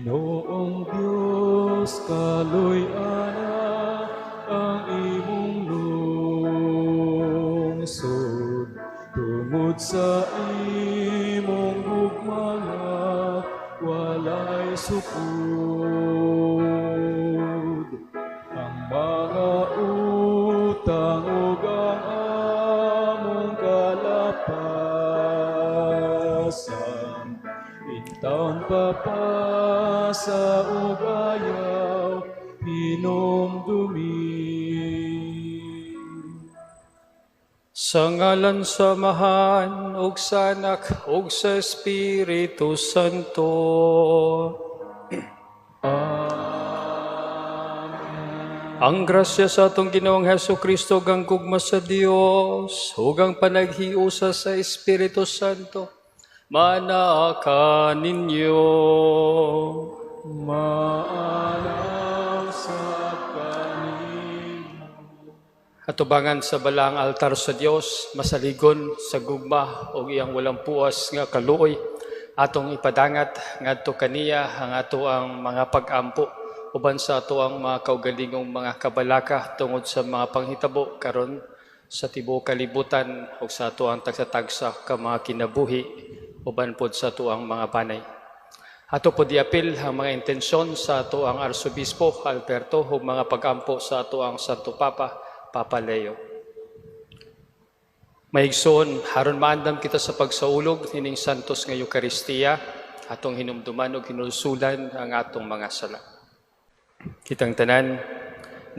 Ginoong Dios, kaluy-ana ang imong lungsod tungod sa imong gugma nga walay sukod. Ang mga utang ug ang among kalapasan, intawon papasa ug ayaw hinumdumi. Sa ngalan sa Amahan, ug sa Anak, ug sa Espiritu Santo. Amen. Ang grasya sa atong Ginoong Hesus Kristo ug ang gugma sa Dios ug ang panaghiusa sa Espiritu Santo maanaa kaninyo. Maanaa sab kanimo. Atubangan sa balaang altar sa Dios, masaligon sa gugma ug iyang walang puas nga kaluoy, atong ipadangat ngadto kaniya ang ato ang mga pag-ampo uban sa ato ang mga kaugalingong mga kabalaka tungod sa mga panghitabo karon sa tibuok kalibutan ug sa ato ang tagsa-tagsa ka mga kinabuhi uban pod sa ato ang mga banay. Ato pod iapil ang mga intensyon sa ato ang Arsobispo Alberto ug mga pagampo sa ato ang Santo Papa, Papa Leo. Mga igsoon, aron maandam kita sa pagsaulog nining santos nga Eukaristiya, atong hinumduman ug hinulsulan ang atong mga sala. Kitang tanan,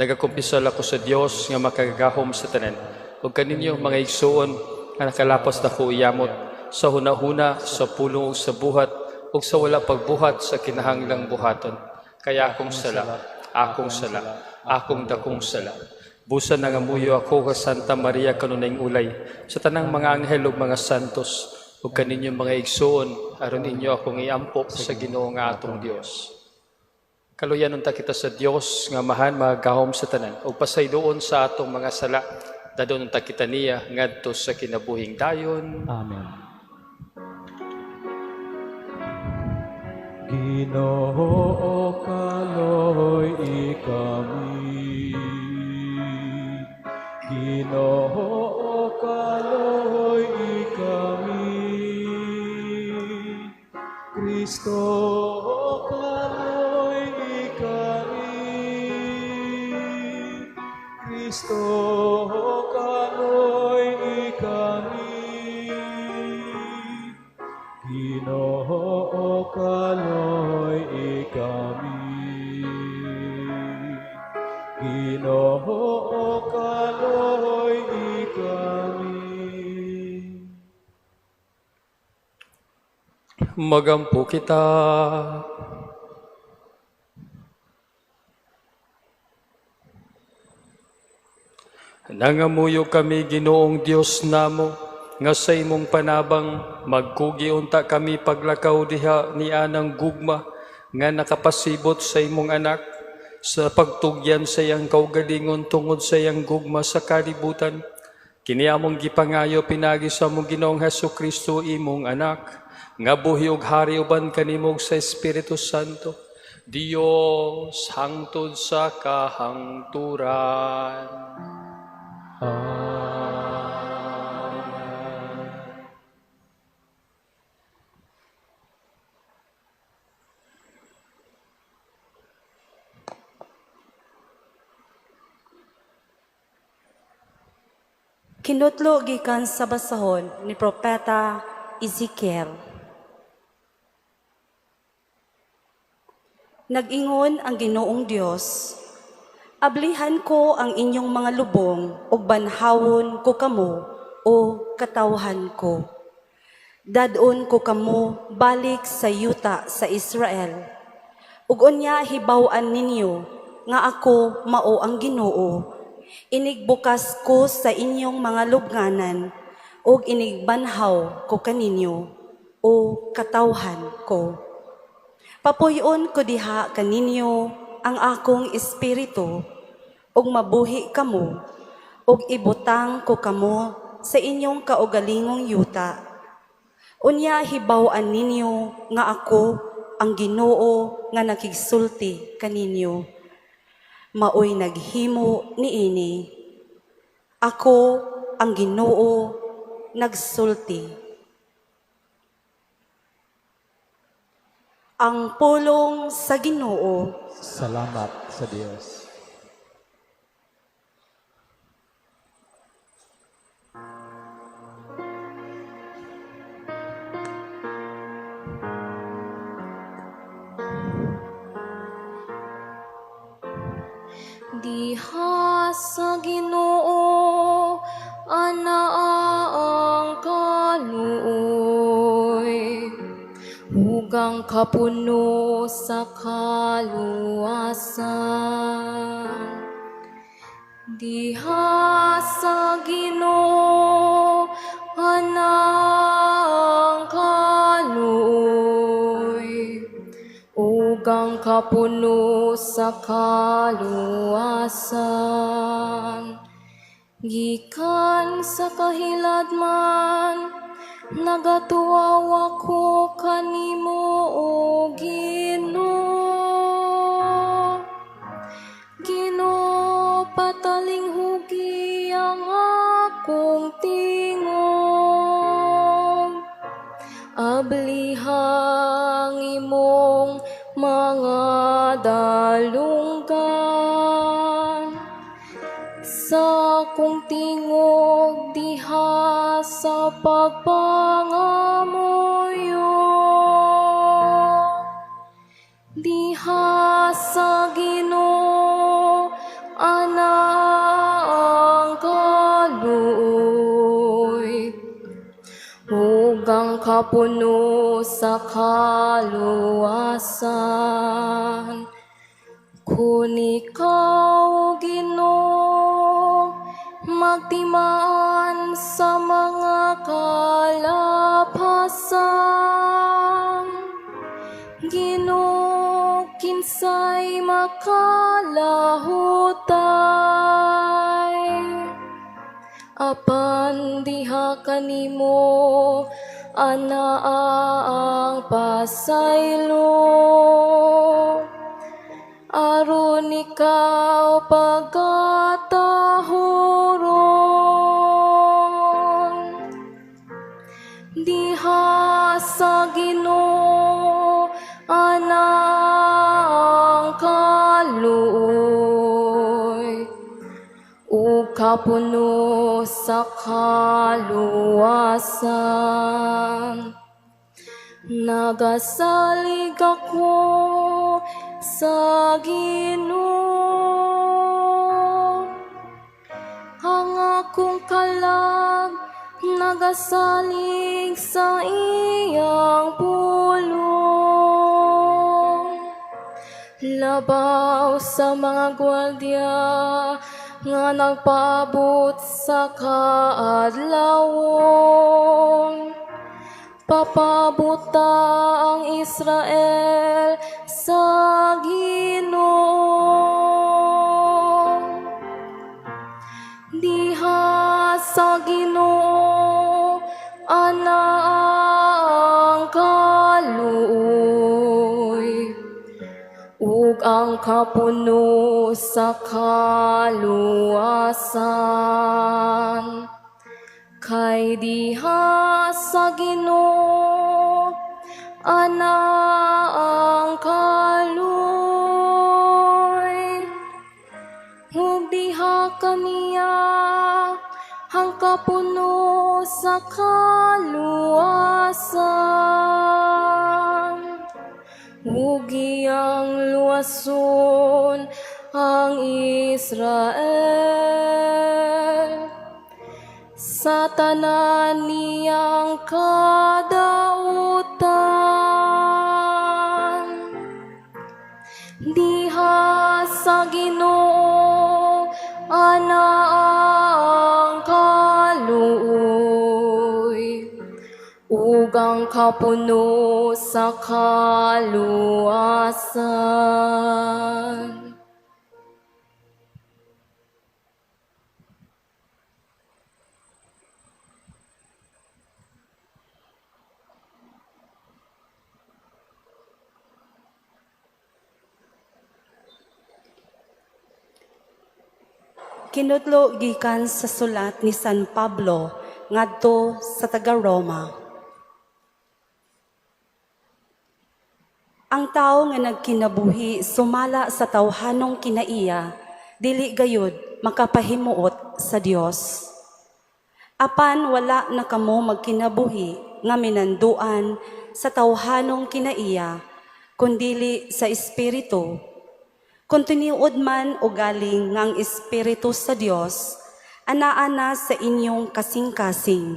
nagakumpisal ako sa Dios nga makagagahom sa tanan. Ug kaninyo mga igsoon nga nakalapas nako iyamot sa hunahuna, sa pulong ug sa buhat ug sa wala pagbuhat sa kinahanglang buhaton. Kay akong sala, akong sala, akong dakong sala. Busa nangamuyo ako ka Santa Maria kanunayng ulay sa tanang mga anghel ug mga santos ug kaninyo mga igsoon aron inyo akong iampo sa Ginoo nga atong Dios. Kaluyan unta kita sa Dios nga Amahan makagagahom sa tanan ug pasayloon sa atong mga sala, dadon unta kita niya ngadto sa kinabuhing dayon. Amen. Ginoo, kaluy-i kami. Ginoo, kaluy-i kami. Kristo, kaluy-i kami. Kristo, kaluy-i kami. Ginoo, kaluy-i kami. Ginoo, kaluy-i kami. Magampo kita. Nangamuyo kami, Ginoong Dios namo, nga sa imong panabang magkugi unta kami paglakaw diha ni anang gugma nga nakapasibot sa imong anak sa pagtugyan sa iyang kaugalingon tungod sa iyang gugma sa kalibutan. Kini among gipangayo pinagi sa among Ginoong Hesus Kristo, imong anak, nga buhi ug hari uban kanimo sa Espiritu Santo, Dios hangtod sa kahangturan. Amen. Kinutlo gikan sa basahon ni Propeta Ezekiel. Nag-ingon ang Ginoong Dios, "Ablihan ko ang inyong mga lubong ug banhawon ko kamo o katawhan ko. Dadon ko kamo balik sa yuta sa Israel. Ug unya hibaw-an ninyo nga ako mao ang Ginoo. Inigbukas ko sa inyong mga lubnganan ug inigbanhaw ko kaninyo o katawhan ko. Papuy-on ko diha kaninyo ang akong espiritu ug mabuhi kamo ug ibutang ko kamo sa inyong kaugalingong yuta. Unya hibaw-an ninyo nga ako ang Ginoo nga nakigsulti kaninyo. Maoy naghimo niini. Ako ang Ginoo nagsulti. Ang pulong sa Ginoo. Salamat sa Dios. Diha sa Ginoo anaa ang kaluoy, ug ang kapuno sa kaluwasan. Diha sa Ginoo anaa ang kaluoy, ug ang kapuno sa kaluwasan. Gikan sa kahiladman, nagatuaw ako kanimo, O Ginoo. Ginoo, patalinghugi ang akong tingog. Ablihang imong mga dalunggan. Sa akong tingog diha sa pagpangamuyo, diha sa Ginoo anaa ang kaluoy, ug ang kapuno sa kaluwasan. Kun ikaw, Ginoo, magtimaan sa mga kalapasan, Ginoo, kinsay makalahutay? Apan diha kanimo anaa ang pasaylo, aron ikaw pagatahuron. Diha sa Ginoo anaa ang kaluoy, ug kapuno sa kaluwasan. Nagasalig ako sa Ginoo, ang akong kalag nagasalig sa iyang pulong. Labaw sa mga gwardya nga nagpaabot sa kaadlawon, papabuta ang Israel sa Ginoo. Diha sa Ginoo anaa ang kaluoy, ug ang kapuno sa kaluwasan. Kay diha sa Ginoo anaa ang kaluoy, ug diha kaniya ang kapuno sa kaluwasan. Ug iyang luwason ang Israel sa tanan niyang kadautan. Diha sa Ginoo anaa ang kaluoy, ug ang kapuno sa kaluwasan. Kinutlo gikan sa sulat ni San Pablo ngadto sa taga-Roma. Ang tawo nga nagkinabuhi sumala sa tawhanong kinaiya, dili gayud makapahimuot sa Dios. Apan wala na kamo magkinabuhi nga minanduan sa tawhanong kinaiya, kundili sa Espiritu. Kung tiniud man o galing nga ang Espiritu sa Dios, anaa na sa inyong kasing-kasing.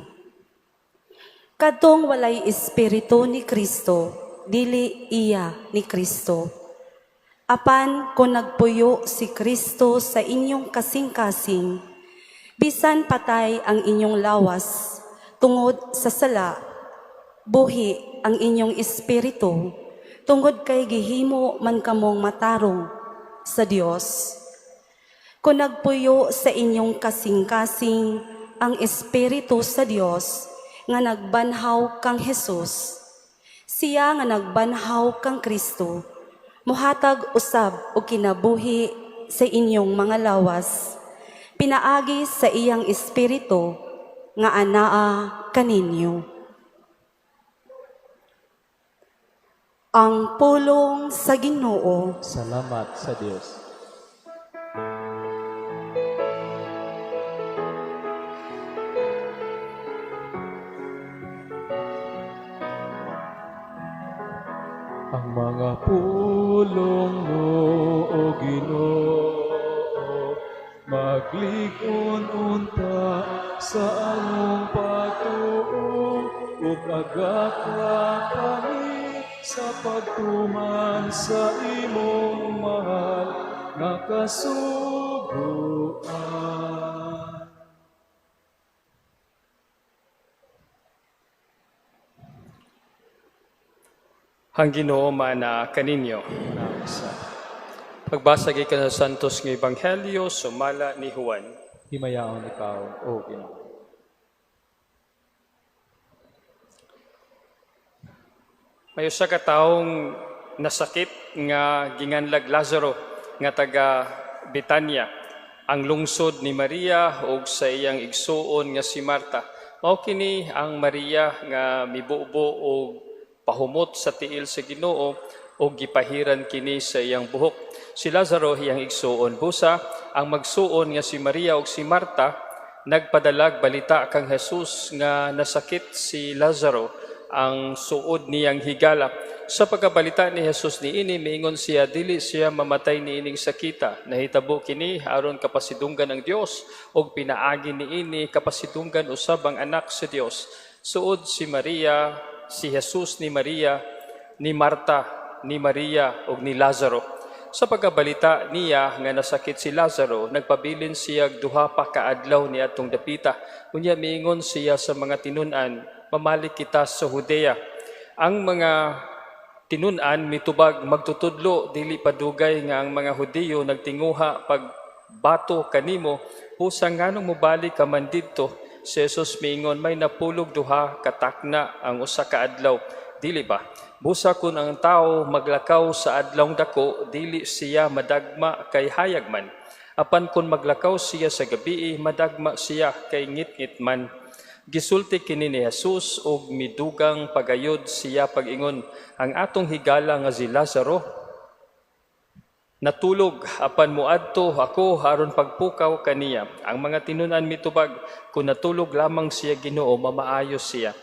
Kadtong walay Espiritu ni Kristo, dili iya ni Kristo. Apan kung nagpuyo si Kristo sa inyong kasing-kasing, bisan patay ang inyong lawas tungod sa sala, buhi ang inyong espiritu tungod kay gihimo man kamong matarong sa Dios. Kung nagpuyo sa inyong kasing-kasing ang espiritu sa Dios nga nagbanhaw kang Jesus, siya nga nagbanhaw kang Kristo, muhatag usab og kinabuhi sa inyong mga lawas, pinaagi sa iyang espiritu nga anaa kaninyo. Ang pulong sa Ginoo. Salamat sa Dios. Ang mga pulong mo, O Ginoo, maglig-on unta sa among pagtuo ug agaka kami sa pagtuman sa imong mahal nga kasuguan. Ang Ginoo maana kaninyo. Sa Pagbasa gikan sa Santos nga Ebanghelyo sumala ni Juan. Himayaon ikaw, O Ginoo. May usa ka taong nasakit nga ginganlag Lazaro nga taga Betania, ang lungsod ni Maria ug sa iyang igsuon nga si Marta. Mao kini ang Maria nga mibubo og pahumot sa tiil sa Ginoo ug gipahiran kini sa iyang buhok. Si Lazaro iyang igsuon. Busa ang magsuon nga si Maria ug si Marta nagpadalag balita kang Jesus nga nasakit si Lazaro, ang suod niyang higala. Sa pagkabalita ni Jesus niini, miingon siya, dili siya mamatay niining sakita. Nahitabo kini aron kapasidunggan ang Dios ug pinaagi niini kapasidunggan usab ang anak sa Dios. Suod si Maria, si Jesus ni Maria, ni Marta, ni Maria ug ni Lazaro. Sa pagkabalita niya nga nasakit si Lazaro, nagpabilin siya duha pa kaadlaw ni atong dapita. Unya miingon siya sa mga tinun-an, mamalik kita sa Judea. Ang mga tinun-an mitubag, magtutudlo, dili padugay nga ang mga Hudiyo nagtinguha pagbato kanimo, busa nganong mobalik ka man didto? Si Jesus miingon, may napulog duha katakna ang usa ka adlaw, dili ba? Busa kun ang tao maglakaw sa adlawng dako, dili siya madagma kay hayag man. Apan kun maglakaw siya sa gabii, madagma siya kay ngitngit man. Gisulti kini ni Jesus og midugang pagayod siya pag-ingon, ang atong higala nga si Lazaro natulog, apan moadto ako aron pagpukaw kaniya. Ang mga tinun-an mitubag, kun natulog lamang siya, Ginoo, mamaayo siya.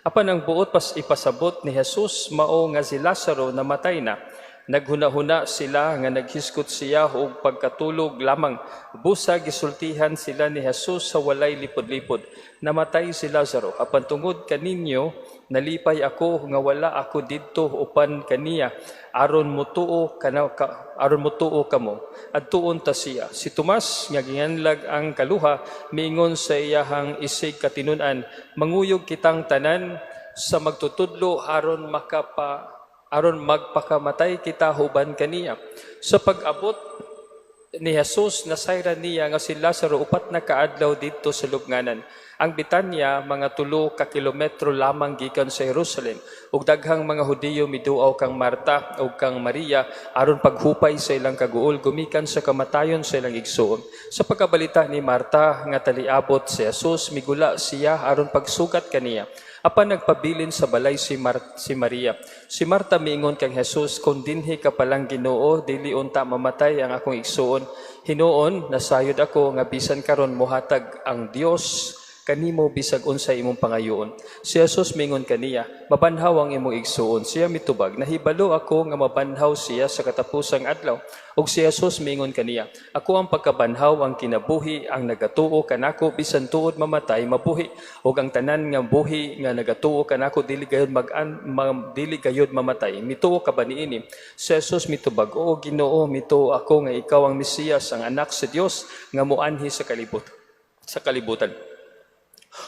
Apan ang buot pas ipasabot ni Jesus mao nga si Lazaro namatay na. Naghunahuna sila nga naghisgot siya og pagkatulog lamang. Busa gisultihan sila ni Jesus sa walay lipod-lipod. Namatay si Lazaro, apan tungod kaninyo nalipay ako nga wala ako didto upan kaniya, aron mutuo kana ka, aron mutuo kamo. Adtuon ta siya. Si Tomas nga ginganlag ang kaluha miingon sa iyahang isig katinun-an, manguyog kitang tanan sa magtutudlo aron magpakamatay kita huban kaniya. Sa pag-abot ni Jesus, nasayran niya nga si Lazaro 4 na kaadlaw didto sa lubnganan. Ang Betania mga 3 ka kilometro lamang gikan sa Jerusalem, ug daghang mga Hudiyo miduaw kang Marta ug kang Maria aron paghupay sa ilang kaguol gumikan sa kamatayon sa ilang igsoon. Sa pagkabalita ni Marta nga taliabot si Jesus, migula siya aron pagsugat kaniya. Apan nagpabilin sa balay si Maria. Si Marta miingon kang Jesus, "Kung dinhi ka pa lang, Ginoo, dili unta mamatay ang akong igsoon. Hinuon, nasayod ako nga bisan karon mohatag ang Dios kanimo bisag unsa imong pangayoon." Si Jesus mingon kaniya, "Mabanhaw ang imong igsuon." Siya mitubag, "Nahibalo ako nga mabanhaw siya sa katapusang adlaw." Ug si Jesus mingon kaniya, "Ako ang pagkabanhaw, ang kinabuhi. Ang nagatuo kanako, bisan tuod mamatay, mabuhi. Ug ang tanan nga buhi nga nagatuo kanako dili gayud mamatay. Mituo ka ba niini?" Si Jesus mitubag, "Oo, Ginoo, mituo ako nga ikaw ang Mesiyas, ang anak sa Dios nga moanhi sa kalibutan."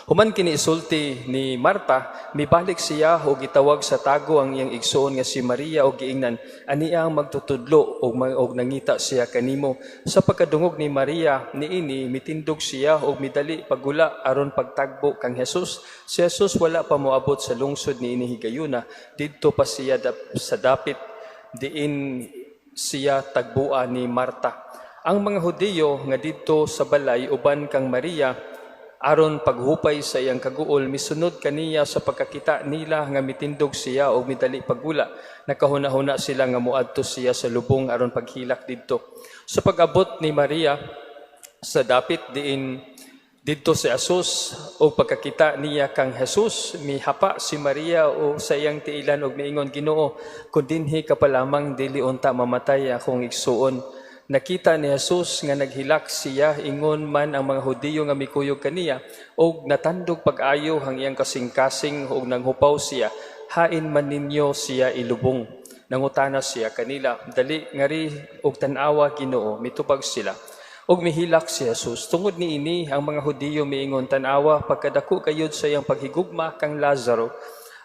Human kini isulti ni Marta, mibalik siya og gitawag sa tago ang iyang igsoon nga si Maria og giingnan, "Ania ang magtutudlo og nangita siya kanimo." Sa pagkadungog ni Maria niini, mitindog siya og midali paggula aron pagtagbo kang Jesus. Si Jesus wala pa moabot sa lungsod niini higayuna, didto pa siya sa dapit diin siya tagbua ni Marta. Ang mga Hudiyo nga didto sa balay uban kang Maria aron paghupay sa iyang kaguol misunod kaniya sa pagkakita nila nga mitindog siya og midali paggula. Nakahuna-huna sila nga moadto siya sa lubong aron paghilak didto. Sa pag-abot ni Maria sa dapit diin didto si Jesus og pagkakita niya kang Jesus, mihapa si Maria o sa iyang tiilan og miingon, "Ginoo, kun dinhi ka pa lamang, dili unta mamatay akong igsuon." Nakita ni Jesus nga naghilak siya, ingon man ang mga Hudiyo nga mikuyog kaniya, og natandog pag-ayo ang iyang kasing-kasing ug nanghupaw siya. "Hain man ninyo siya ilubong?" nangutana siya kanila. "Dali ngari og tan-awa, Ginoo," mitubag sila. Ug mihilak si Jesus. Tungod niini ang mga Hudiyo miingon, "Tan-awa pagkadako kayod sa iyang paghigugma kang Lazaro."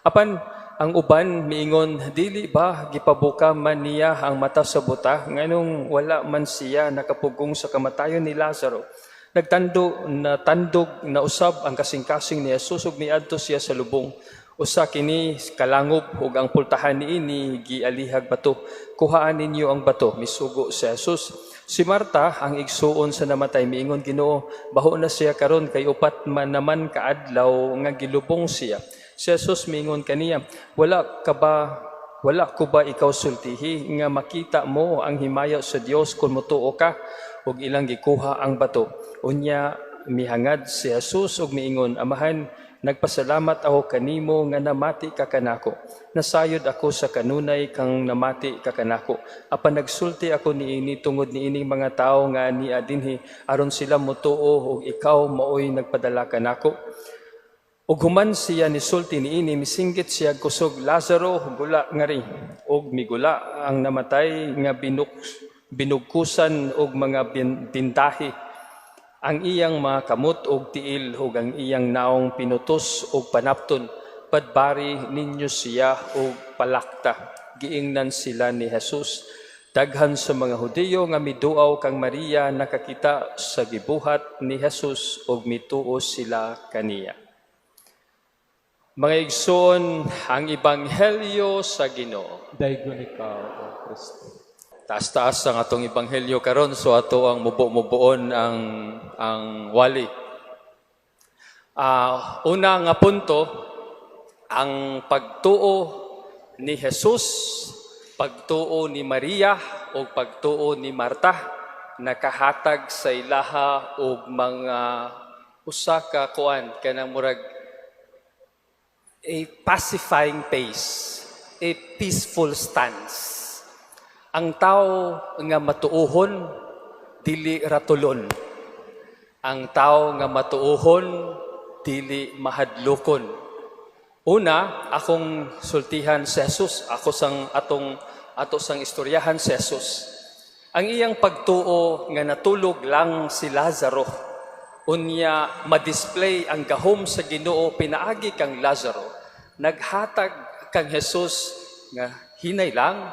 Apan ang uban miingon, "Dili ba gipabuka man niya ang mata sa buta? Nganong wala man siya nakapugong sa kamatayon ni Lazaro?" Nagtando natandog na usab ang kasing-kasing ni Jesus ug miadto siya sa lubong. Usa kini kalangob ug ang pultahan niini gialihag bato. "Kuhaan ninyo ang bato," misugo si Jesus. Si Marta, ang igsuon sa namatay, miingon, "Ginoo, baho na siya karon kay 4 man naman kaadlaw nga gilubong siya." Si Jesus miingon kaniya, "Wala ko ba ikaw sultihi nga makita mo ang himaya sa Dios kung motuo ka?" Ug ilang gikuha ang bato. Unya mihangad si Jesus ug miingon, "Amahan, nagpasalamat ako kanimo nga namati ka kanako. Nasayod ako sa kanunay kang namati ka kanako. Apan nagsulti ako niini tungod niining mga tawo nga ania dinhi aron sila motuo ug ikaw maoy nagpadala kanako." Ug human siya nisulti niini, misinggit siya kusog, "Lazaro, gula ngari." Ug migula ang namatay nga binugkusan og mga bindahi ang iyang mga kamot og tiil ug ang iyang naong pinutos og panapton. "Badbari ninyo siya og palakta," giingnan sila ni Jesus. Daghan sa mga Hudiyo nga miduaw kang Maria nakakita sa gibuhat ni Jesus ug mituo sila kaniya. Mga igsoon, ang ebanghelyo sa Ginoo. Daygon ikaw, O Kristo. Taas-taas ang atong ebanghelyo karon, so ato ang mubo-muboon ang wali. Una nga punto, ang pagtuo ni Jesus, pagtuo ni Maria o pagtuo ni Marta nakahatag sa ilaha og mga usa ka kuan kanang murag a pacifying pace, a peaceful stance. Ang tao nga matuohon dili ratulon. Ang tao nga matuohon dili mahadlokon. Una, akong sultihan si Jesus, ako sang atong ato sang istoryahan si Jesus. Ang iyang pagtuo nga natulog lang si Lazaro, unya ma-display ang gahom sa Ginoo pinaagi kang Lazaro. Naghatag kang Jesus nga hinay lang,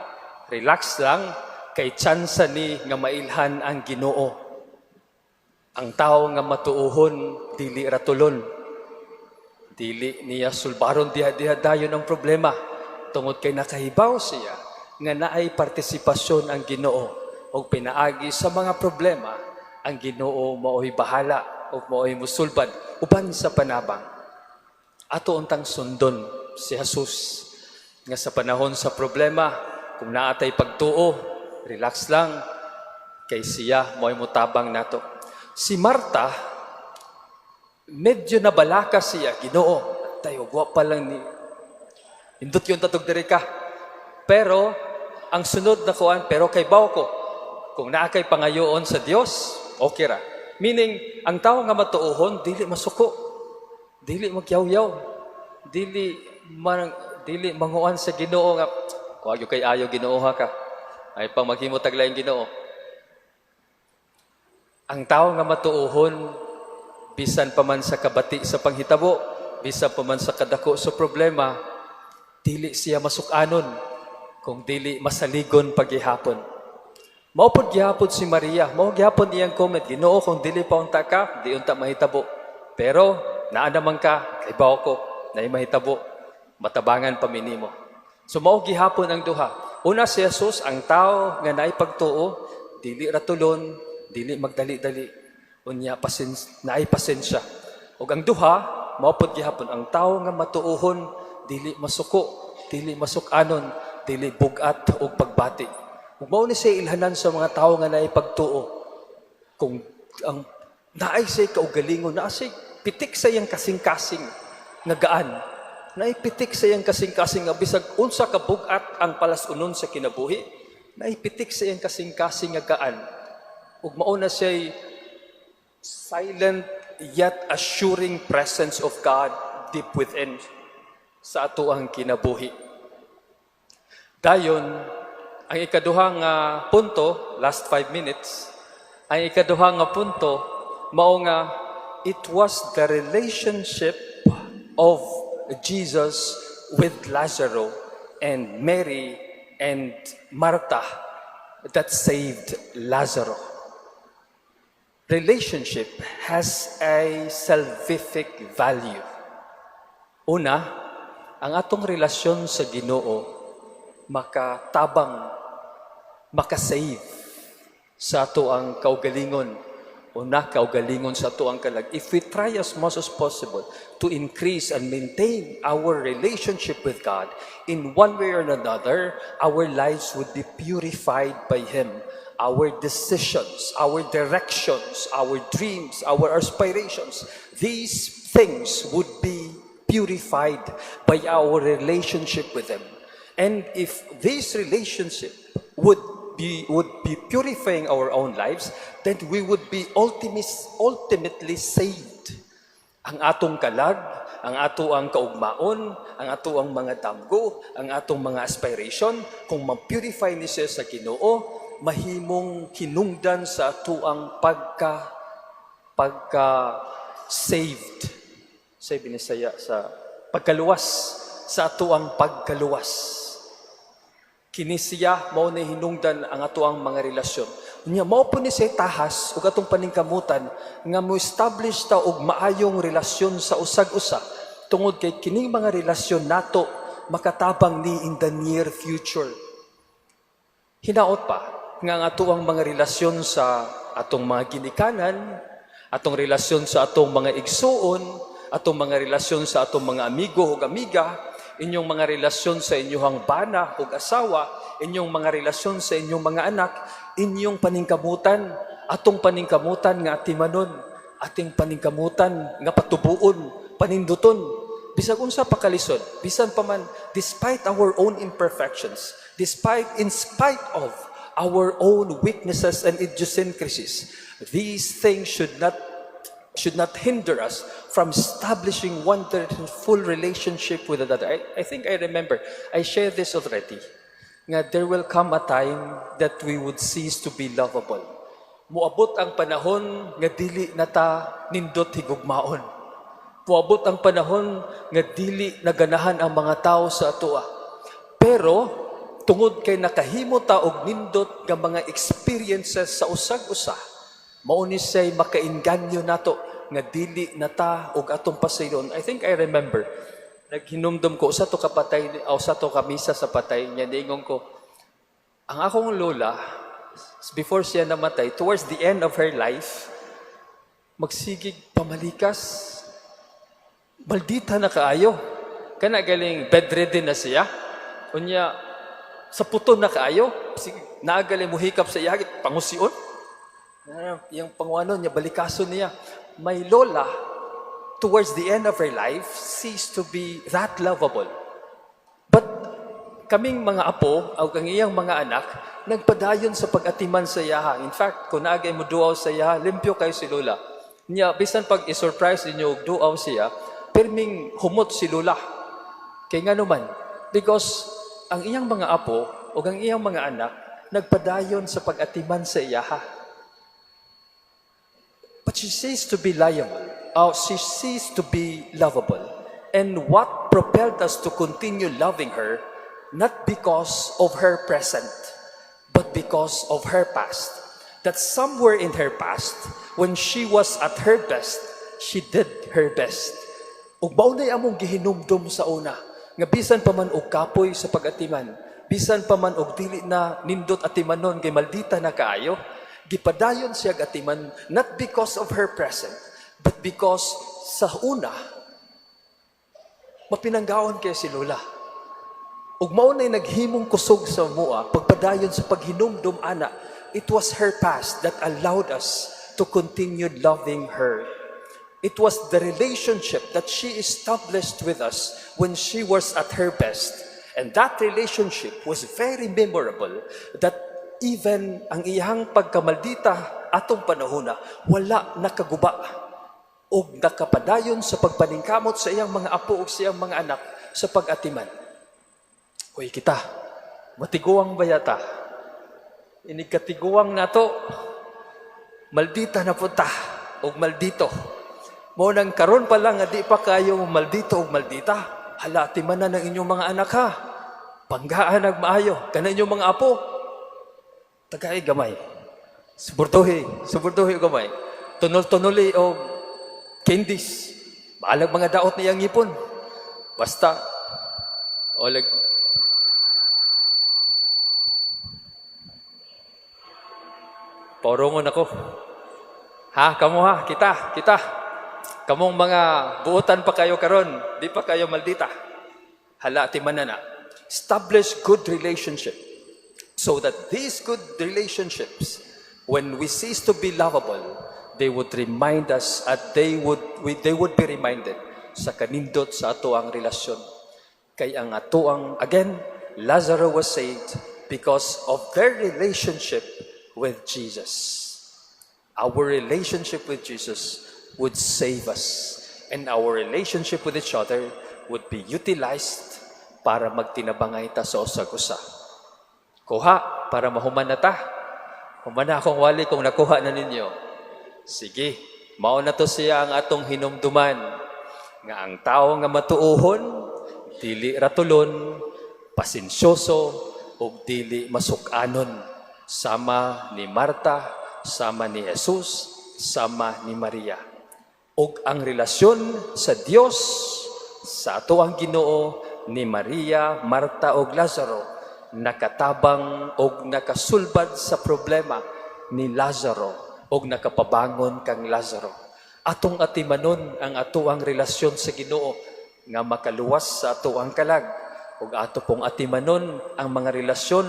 relax lang, kay tsansa ni nga mailhan ang Ginoo. Ang tao nga matuohon dili ratulon. Dili niya sulbaron diha-diha dayon ang problema tungod kay nakahibaw siya nga naay partisipasyon ang Ginoo ug pinaagi sa mga problema, ang Ginoo mao'y bahala ug mao'y musulbad uban sa panabang. Ato untang sundon si Jesus nga sa panahon sa problema, kung naa tay pagtuo, relax lang kay siya mo'y mutabang nato. Si Marta, medyo nabalaka siya, "Ginoo, tayo wa pa lang ni indot yung tatog diri ka." Pero ang sunod na kuan, "Pero kahibaw ko kung naa kay pangayoon sa Dios, okay ra." Meaning, ang tao nga matuohon, dili masuko, dili magyawyaw, dili manguan sa Ginoo nga, "Wag kay ayo Ginoo ha ka. Ay pang maghimo taglaing Ginoo." Ang tao nga matuohon, bisan pa man sa kabati sa panghitabo, bisan pa man sa kadako sa problema, dili siya masukanon kung dili masaligon pagihapon. Mao pod gihapon si Maria, mao gihapon iyang comment, "Ginoo, kung dili pa unta ka, di unta mahitabo. Pero naa naman ka, kahibaw ko, naay mahitabo, matabangan pa mi nimo." So mao gihapon ang duha. Una si Jesus, ang tao nga naay pagtuo, dili ratulon, dili magdali-dali. Unya naay pasensya. Ug ang duha, mao pod gihapon ang tao nga matuohon, dili masuko, dili masukanon, dili bugat og pagbati. Ug mao ni siya ilhanan sa mga tao nga naay pagtuo. Kung ang naay siya kaugalingon, naa siya pitik sa iyang kasing-kasing nga gaan. Naay pitik sa iyang kasing-kasing nga bisag unsa ka bugat ang palas-unon sa kinabuhi, naay pitik sa iyang kasing-kasing nga gaan. Ug mao na siya silent yet assuring presence of God deep within sa atoang kinabuhi. Dayon, ang ikaduha nga punto, last 5 minutes, ang ikaduha nga punto, mao nga it was the relationship of Jesus with Lazarus and Mary and Martha that saved Lazarus. Relationship has a salvific value. Una, ang atong relasyon sa Ginoo makatabang, makasave sa atoang kaugalingon. Una, kaugalingon sa atoang kalag. If we try as much as possible to increase and maintain our relationship with God, in one way or another, our lives would be purified by Him. Our decisions, our directions, our dreams, our aspirations, these things would be purified by our relationship with Him. And if this relationship would be purifying our own lives, then we would be ultimately saved. Ang atong kalag, ang ato ang kaugmaon, ang ato ang mga damgo, ang atong mga aspiration, kung ma-purify ni siya sa Ginoo, mahimong hinungdan sa atoang pagka saved. Sa Binisaya sa pagkaluwas, sa atoang pagkaluwas. Kini siya mao na hinungdan ang atoang mga relasyon. Unya mao po ni siya tahas ug atong paningkamutan nga mo establish ta og maayong relasyon sa usag-usa tungod kay kining mga relasyon nato makatabang ni in the near future. Hinaot pa nga ang atoang mga relasyon sa atong mga ginikanan, atong relasyon sa atong mga igsuon, atong mga relasyon sa atong mga amigo ug amiga, inyong mga relasyon sa inyong bana ug asawa, inyong mga relasyon sa inyong mga anak, inyong paningkamutan, atong paningkamutan nga atimanon, ating paningkamutan nga patubuon, paninduton, bisag unsa pa kalisod, bisan pa man, despite our own imperfections, despite, in spite of our own weaknesses and idiosyncrasies, these things should not hinder us from establishing wonderful relationship with another. I think I remember, I shared this already, nga there will come a time that we would cease to be lovable. Muabot ang panahon nga dili na ta nindot higugmaon. Muabot ang panahon nga dili naganahan ang mga tao sa atoa. Pero tungod kay nakahimo ta og nindot nga mga experiences sa usag-usa, mao ni siya'y makainganyo nato. nga dili na ta og atong pasayloon. I think I remember, naghinumdum ko usa to ka patay o usa to ka misa sa patay niya, niingon ko, ang akong lola, before siya namatay, towards the end of her life, magsigig pamalikas. Maldita na kaayo. Kana galing bedridden na siya. Unya, sa puton na kaayo. Sige, naa galing muhikap sa iya, pangusion. Yung panguanon niya, balikason niya. My lola, towards the end of her life, ceased to be that lovable. But kaming mga apo, o ang iyang mga anak, nagpadayon sa pag-atiman sa iyaha. In fact, kung naa gay mo duaw sa iyaha, limpyo kayo si Lola. Niya, bisan pag i-surprise ninyo og duaw siya, pirming humot si Lola. Kay nga naman, because ang iyang mga apo o ang iyang mga anak, nagpadayon sa pag-atiman sa iyaha. But she ceased to be liable. She ceased to be lovable. And what propelled us to continue loving her, not because of her present, but because of her past. That somewhere in her past, when she was at her best, she did her best. Ug mao na'y among gihinumdum sa una, nga bisan pa man og kapoy sa pag-atiman, bisan pa man og dili na nindot atimanon kay maldita na kaayo, gipadayon siya atiman not because of her present, but because sa una, mapinanggaon kay si Lola. Ug mao na'y naghimong kusog sa amoa, pagpadayon sa paghinumdum ana, it was her past that allowed us to continue loving her. It was the relationship that she established with us when she was at her best. And that relationship was very memorable that even ang iyang pagkamaldita atong panahona, wala nakaguba og nakapadayon sa pagpaningkamot sa iyang mga apo ug sa iyang mga anak sa pag-atiman. Hoy kita, matiguang ba yata? Inig katiguang nato, maldita na punta og maldito. Mo nang karon pa lang nga di pa kayo maldito og maldita, hala, atimanan ng inyong mga anak ha. Panggaan nag maayo, kana inyong mga apo. Tagay gamay. Suborduhi, suborduhi og gamay. Tunol-tunuli og candies. Bahalag mga daot niyang ngipon. Basta, oleg, Paurongon ako. Ha, kamo ha, kita, kita. Kamong mga buotan pa kayo karon, di pa kayo maldita. Hala, timanan na. Establish good relationship so that these good relationships, when we cease to be lovable, they would remind us at they would be reminded sa kanindot sa ato ang relasyon. Kay ang ato ang, again, Lazaro was saved because of their relationship with Jesus. Our relationship with Jesus would save us. And our relationship with each other would be utilized para magtinabangay ta sa usag-usa. Kuha, para mahuman na ta. Human na akong wali kung nakuha na ninyo. Sige, mao na to siya ang atong hinumduman nga ang tao nga matuohon, dili ratulon, pasensyoso, ug dili masuk-anon. Sama ni Marta, sama ni Jesus, sama ni Maria. Ug ang relasyon sa Dios sa ato ang Ginoo ni Maria, Marta ug Lazaro nakatabang og nakasulbad sa problema ni Lazaro og nakapabangon kang Lazaro. Atong atimanon ang ato ang relasyon sa Ginoo nga makaluwas sa ato ang kalag ug ato pong atimanon ang mga relasyon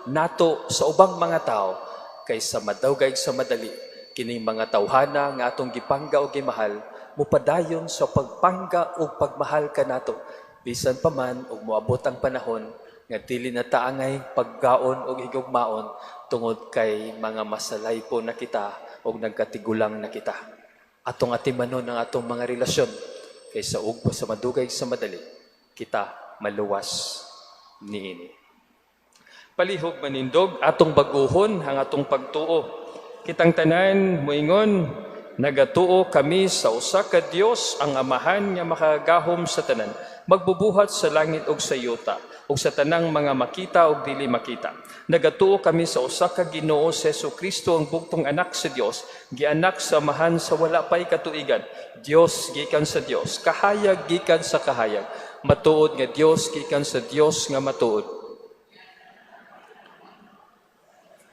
nato sa ubang mga tao kay sa madawgay sa madali kining mga tawhana nga atong gipangga o gimahal mupadayon sa pagpangga ug pagmahal kanato bisan pa man ug moabot ang panahon nga dili na taangay paggaon og higugmaon tungod kay mga masalaypo na kita og nagkatigulang na kita. Atong atimanon ang atong mga relasyon kay sa ugbo sa madugay sa madali kita maluwas niini. Palihog manindog atong baguhon ang atong pagtuo. Kitang tanan moingon, nagatuo kami sa usa ka Dios, ang Amahan nga makagahom sa tanan. Magbubuhat sa langit ug sa yuta ug sa tanang mga makita ug dili makita. Nagatuo kami sa usa ka Ginoo, sa Kristo, ang bugtong Anak sa Dios, gianak sa Amahan sa wala pay katuigan, Dios gikan sa Dios, kahayag gikan sa kahayag, matuod nga Dios gikan sa Dios nga matuod.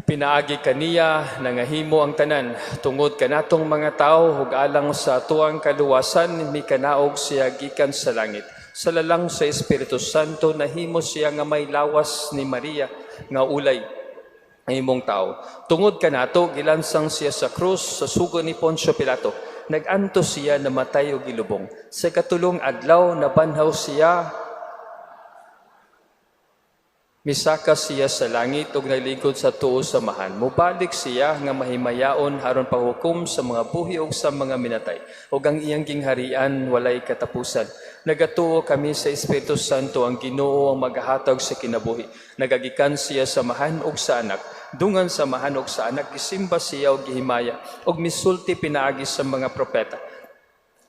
Pinaagi kaniya nangahimo ang tanan. Tungod kanatong mga tawo ug alang sa atuang kaluwasan, mikanaog siya gikan sa langit. Sa lalang sa Espiritu Santo, nahimo siya nga may lawas ni Maria nga ulay ang imong tao. Tungod kanato, gilansang siya sa krus sa sugo ni Poncio Pilato. Nag-antos siya, namatay ug gilubong. Sa katulong adlaw, nabanhaw siya. Misaka siya sa langit ug naglingkod sa tuo sa Amahan. Mubalik siya nga mahimayaon aron paghukom sa mga buhi ug sa mga minatay. Ug ang iyang gingharian walay katapusan. Nagatuo kami sa Espiritu Santo, ang Ginoo, ang magahatag sa kinabuhi. Nagagikan siya sa Amahan ug sa Anak. Dungan sa Amahan ug sa Anak, gisimba siya ug gihimaya ug misulti pinaagi sa mga propeta.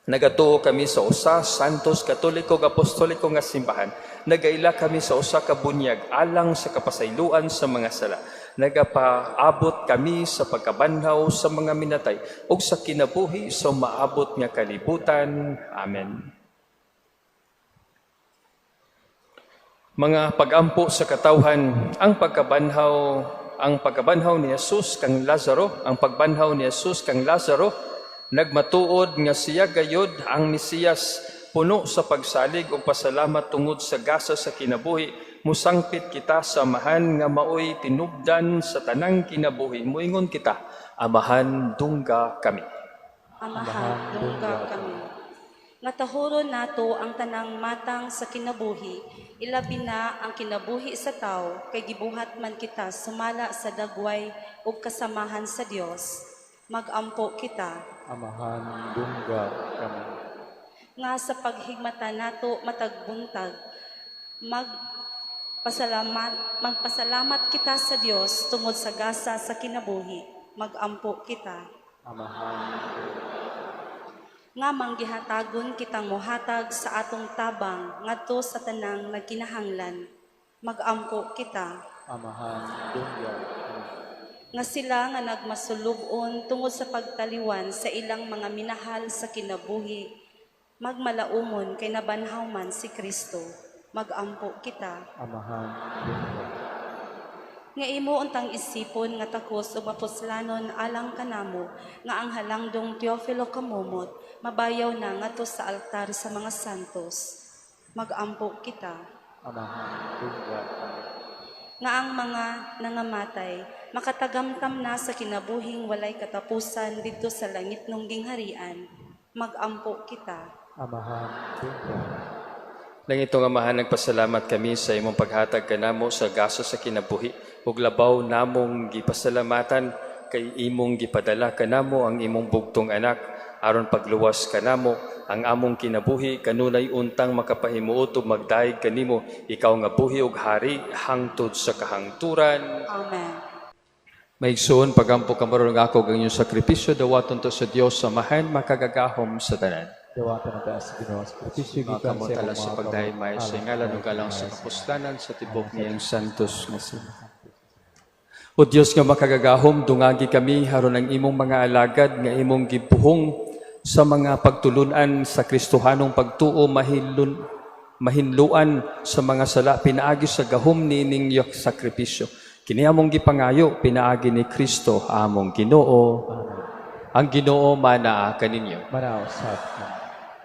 Nagatuo kami sa usa, Santos, Katoliko ug Apostoliko nga simbahan. Nagaila kami sa usa ka bunyag alang sa kapasayloan sa mga sala. Nagapaabot kami sa pagkabanhaw sa mga minatay ug sa kinabuhi sa maabot nga kalibutan. Amen. Mga pagampo sa katawhan, ang pagkabanhaw ni Jesus kang Lazaro, ang pagbanhaw ni Jesus kang Lazaro nagmatuod nga siya gayod ang Mesiyas. Puno sa pagsalig ug pasalamat tungod sa gasa sa kinabuhi, musangpit kita sa Amahan nga maoy tinubdan sa tanang kinabuhi. Muingon kita: Amahan, dungga kami. Amahan, dungga kami. Nga tahuron nato ang tanang matang sa kinabuhi, ilabi na ang kinabuhi sa tao, kay gibuhat man kita sumala sa dagway ug kasamahan sa Dios. Magampo kita. Amahan, dungga kami. Nga sa paghigmata nato matag buntag, magpasalamat kita sa Dios tungod sa gasa sa kinabuhi. Magampo kita. Amahan, Nga manggihatagon kitang mohatag sa atong tabang ngadto sa tanang nagkinahanglan. Magampo kita. Amahan, dungga kami. Nga sila nga nagmasulub-on tungod sa pagtaliwan sa ilang mga minahal sa kinabuhi, magmalaumon kay nabanhaw man si Kristo. Magampo kita. Amahan, dungga. Nga imo untang isipon nga takos ug mapuslanon alang kanamo nga ang halangdong Teofilo Camomot mabayaw na ngadto sa altar sa mga santos. Magampo kita. Amahan, dungga kami. Nga ang mga nangamatay makatagamtam na sa kinabuhing walay katapusan didto sa langit nung gingharian. Magampo kita. Amahan, dungga. Langitong Amahan, nagpasalamat kami sa imong paghatag kanamo sa gasa sa kinabuhi ug labaw namong gipasalamatan kay imong gipadala kanamo ang imong bugtong Anak aron pagluwas kanamo. Ang among kinabuhi kanunay untang makapahimuot ug magdayeg kanimo, ikaw nga buhi ug hari hangtod sa kahangturan. Amen. Maigsoon, pagampo kamo nga ako ang inyong sakripisyo dawaton to sa Dios Amahan makagagahom sa tanan. Dawatan ang taas sa Ginoo. Sakripisyo Mga gikan sa kamotala imong sa mga pagdahimay kamot. sa ngalan ug alang sa kapuslanan sa tibok niyang santos nga simbahan. O Dios nga makagagahom, dungagi kami aron ang imong mga alagad nga imong gibuhong sa mga pagtulunan sa Kristohanong pagtuo mahinluan sa mga sala pinaagi sa gahom niining sakripisyo. Kini among gipangayo pinaagi ni Kristo among Ginoo. Ang Ginoo manaa kaninyo. Manaw sa kami.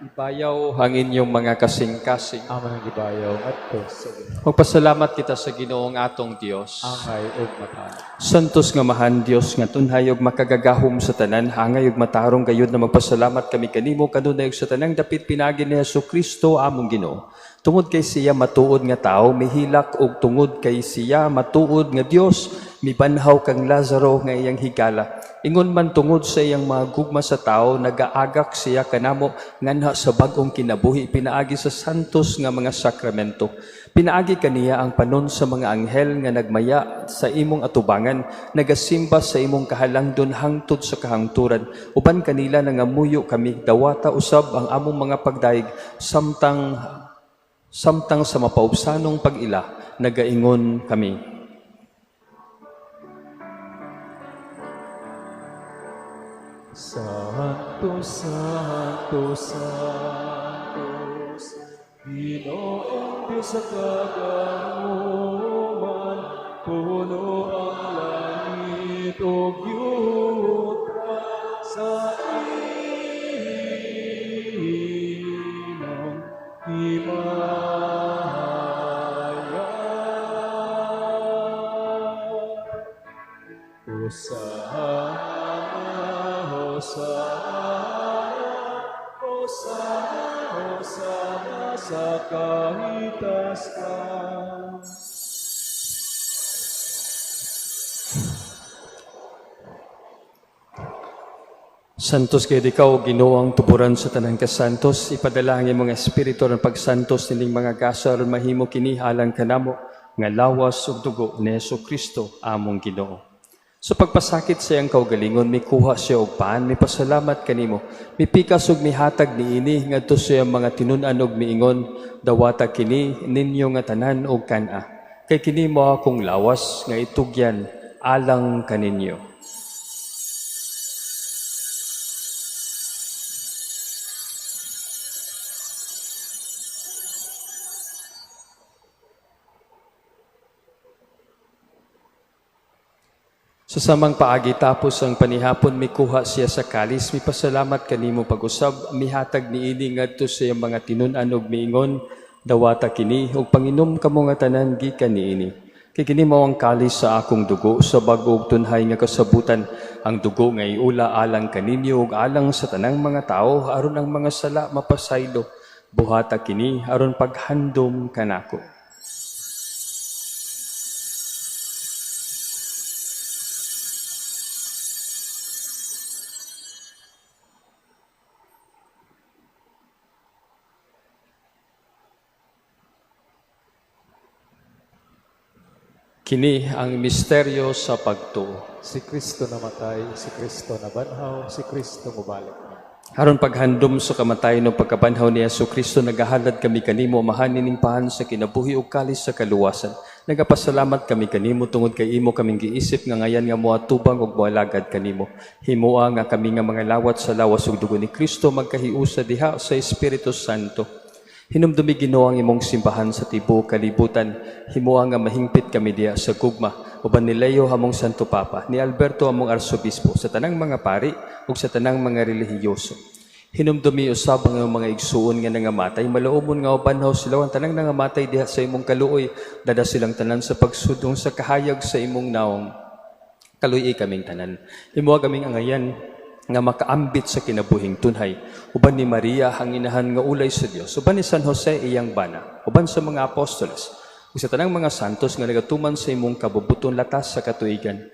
Ibayaw ang inyong mga kasing-kasing. Among ang gibayaw ngadto sa Ginoo. Magpasalamat kita sa Ginoong atong Dios. Angay ug mata. Santos nga Amahan, Dios nga tunhay ug makagagahom sa tanan, hangay ug matarong gayud na magpasalamat kami kanimo kanunay ug sa tanang dapit pinaagi ni Hesus Kristo among Ginoo. Tungod kay siya matuod nga tawo, mihilak, ug tungod kay siya matuod nga Dios, mibanhaw kang Lazaro nga iyang higala. Ingon man tungod sa iyang mga gugma sa tao, nagaagak siya kanamo nganha sa bag-ong kinabuhi pinaagi sa santos nga mga sakramento. Pinaagi kaniya ang panon sa mga anghel nga nagmaya sa imong atubangan, nagasimba sa imong kahalangdon hangtod sa kahangturan. Uban kanila nangamuyo kami, dawata usab ang among mga pagdayeg samtang Samtang sa mapaubsanong pag-ila, nagaingon kami. Santo, Santo, Santos, Ginoong Diyos sa kagahuman, puno ang langit ug yuta sa imong himaya. Hosana, Hosana, Hosana, Hosana sa kahitasan. Santos kay ikaw, Ginoo ang tuburan sa tanang kasantos, ipadala ang imong espiritu aron pagsantos nining mga gasa aron mahimo kini alang kanamo nga lawas ug dugo ni Hesukristo among Ginoo. Sa pagpasakit sa iyang kaugalingon, mikuha siya og pan, mipasalamat kanimo, mipikas ug mihatag niini ngadto sa iyang mga tinun-an ug miingon, dawata kini ninyo nga tanan og kan-a. Kay kini mao akong lawas nga itugyan alang kaninyo. Sa samang paagi tapos ang panihapon, mikuha siya sa kalis, mipasalamat kanimo pag-usab, mihatag niini ngadto sa iyang mga tinun-an ug miingon, dawata kini ug panginom kamo nga tanan gikan niini. Kay kini mao ang kalis sa akong dugo sa bag-o ug tunhay nga kasabutan, ang dugo nga iula alang kaninyo ug alang sa tanang mga tawo aron ang mga sala mapasaylo. Buhata kini aron paghandom kanako. Kini ang misteryo sa pagtuo. Si Kristo namatay, si Kristo nabanhaw, si Kristo mubalik. Aron paghandom sa kamatayon ug pagkabanhaw ni Hesukristo, nagahalad kami kanimo, Amahan, nining pahan sa kinabuhi ug kalis sa kaluwasan. Nagapasalamat kami kanimo tungod kay imo kaming giisip nga ngayan nga moatubang ug moalagad kanimo. Himoa nga kami nga mga lawat sa lawas ug dugo ni Kristo magkahiusa diha sa Espiritu Santo. Hinumdumi Ginoo ang imong simbahan sa tibuok kalibutan. Himoa nga mahingpit kami diha sa gugma. Uban ni Leo among Santo Papa, ni Alberto among Arsobispo, sa tanang mga pari ug sa tanang mga relihiyoso. Hinumdumi usab ang imong mga igsuon nga nangamatay, maluomon nga ubanhaw sila ang tanang nangamatay diha sa imong kaluoy, dada silang tanan sa pagsudong sa kahayag sa imong naong. Kaluoy kaming tanan. Himoa kaming angayan nga makaambit sa kinabuhing tunhay. Uban ni Maria ang inahan nga ulay sa Dios, uban ni San Jose iyang bana, uban sa mga apostoles, ug sa tanang mga santos nga nagatuman sa imong kabubuton latas sa katuigan.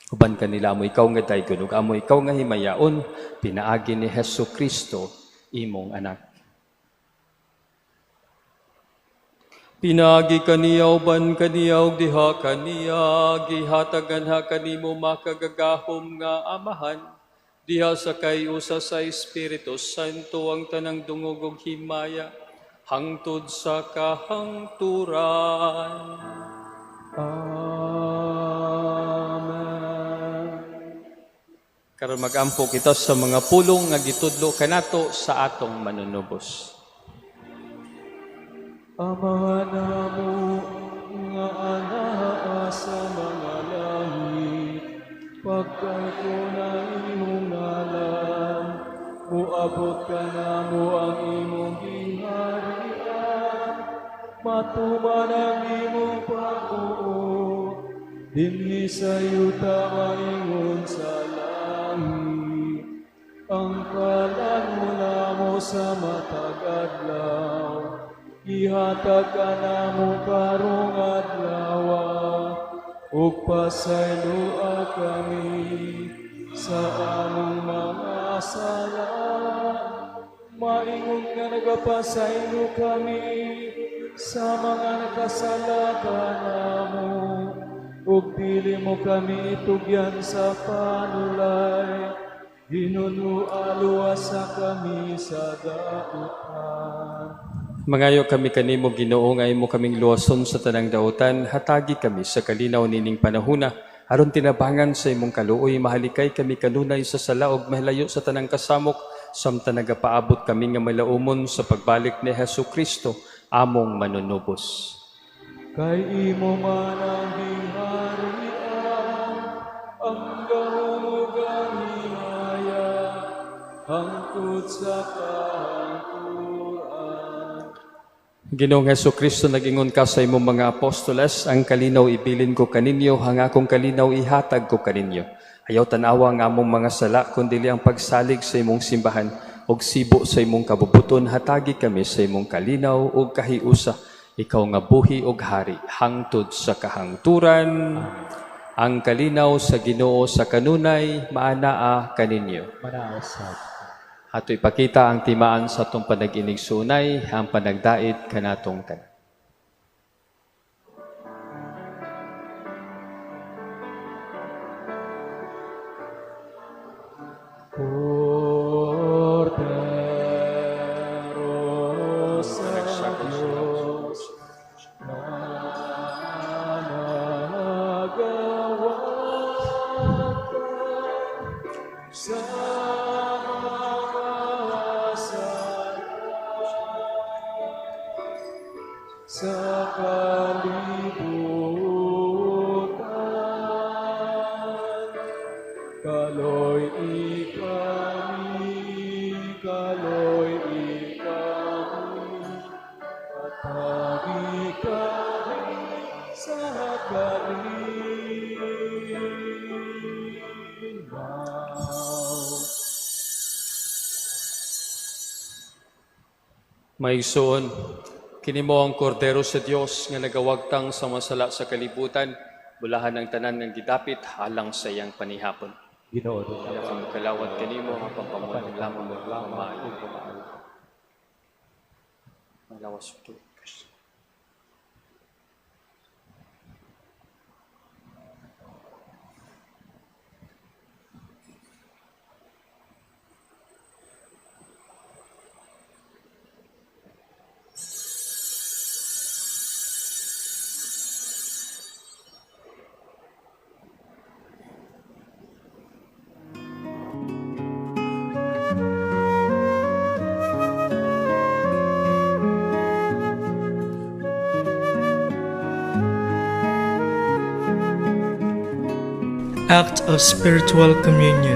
Uban kanila amo ikaw nga daygon ug amo ikaw nga himayaon, pinaagi ni Hesukristo imong anak. Pinaagi kaniya uban kaniya ug diha kaniya gihatagan ha kanimo makagagahom nga Amahan, diha sa kayusa sa Espiritu Santo ang tanang dungog ug himaya hangtod sa kahangturan. Amen. Karon magampo kita sa mga pulong nga gitudlo kanato sa atong manunubos. Ama namo nga anaa sa mga langit, pagkaykon ang imong ngalan, muabot ka namo ang imong giharian, matuman ang imong pagbuot, dinhi sa yuta maingon sa langit. Ang kalan mo namo sa matag adlaw, ihatag ka namo karong adlaw, ug pasayloa kami sa among mga sala. Maingon nga nagapasaylo kami sa mga nakasala kanamo, ug dili mo kami itugyan sa panulay, hinunualuasa kami sa dautan. Mangayo kami kanimo, Ginoo, nga imo kaming luwason sa tanang dautan, hatagi kami sa kalinaw nining panahuna, aron tinabangan sa imong kaluoy mahalikay kami kanunay sa sala ug mahilayo sa tanang kasamok, samtang nagapaabot kami nga malaumon sa pagbalik ni Hesus Kristo, among manunubos. Kay imo man ang gingharian, ang gahom ug ang himaya, hangtod sa kahangturan. Ginoong Hesus Kristo, nag-ingon ka sa imong mga apostoles, ang kalinaw ibilin ko kaninyo, ang akong kalinaw ihatag ko kaninyo. Ayaw tanawa ang among mga sala, kundili ang pagsalig sa imong simbahan, ug sibo sa imong kabubuton, hatagi kami sa imong kalinaw ug kahiusa. Ikaw nga buhi ug hari, hangtod sa kahangturan. Ang kalinaw sa Ginoo sa kanunay, maanaa kaninyo. Manaosab. Ato ipakita ang timaan sa atong panag-inigsuonay, ang panagdait kanatong tanan. Kordero sa Diyos na nagawat sa mga sala sa kalibutan. Kaloy-i kami, kaloy-i kami, hatagi kami sa kalinaw. Maigsoon, kini mao ang kordero sa Dios nga nagawagtang sa masala sa kalibutan, bulahan ang tanan nga gidapit alang sa iyang panihapon. Ginoo, dili Dili ako makalawat kanimo, apan pamuong lamang ug pamaayo. Malawas ito. Act of Spiritual Communion.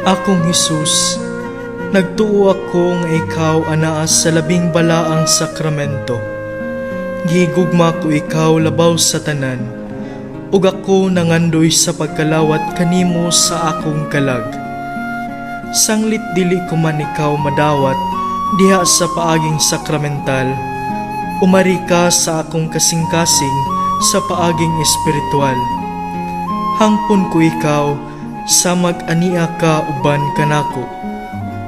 Akong Hesus, nagtuo ako nga ikaw anaa sa labing balaang sakramento. Gigugma ko ikaw labaw sa tanan, ug ako nangandoy sa pagkalawat kanimo sa akong kalag. Sanglit dili ko man ikaw madawat diha sa paaging sakramental, umari ka sa akong kasing-kasing sa paaging espiritual. Hangpon ko ikaw sa mag-ania ka uban kanako,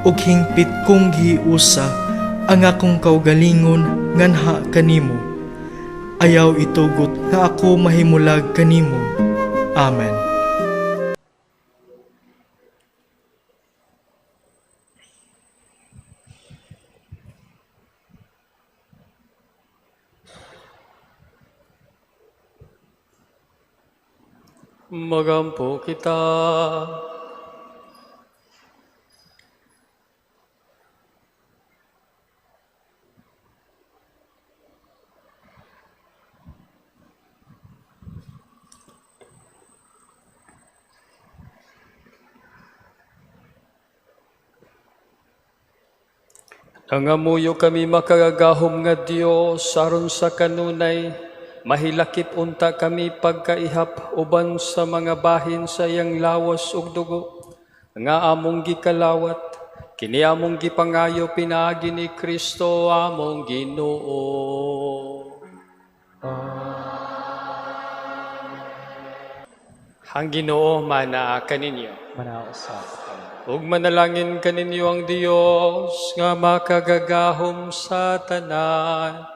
ug hingpit kong gihiusa ang akong kaugalingon nganha kanimo. Ayaw itugot nga ako mahimulag kanimo. Amen. Magampo kita. Nangamuyo kami makagagahom nga Dios aron sa kanunay mahilakip unta kami pagkaihap uban sa mga bahin sa iyang lawas ug dugo nga among gikalawat kini among gipangayo pinaagi ni Kristo among Ginoo. Ang Ginoo manaa kaninyo. Manaosab. Ug manalangin kaninyo ang Dios nga makagagahom sa tanan,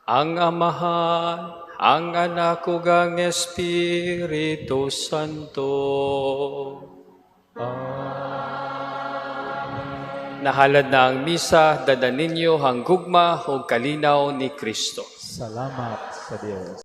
ang Amahan, ang Anak ug ang Espiritu Santo. Amen. Nahalad na ang misa, dad-a ninyo ang gugma ug kalinaw ni Kristo. Salamat sa Dios.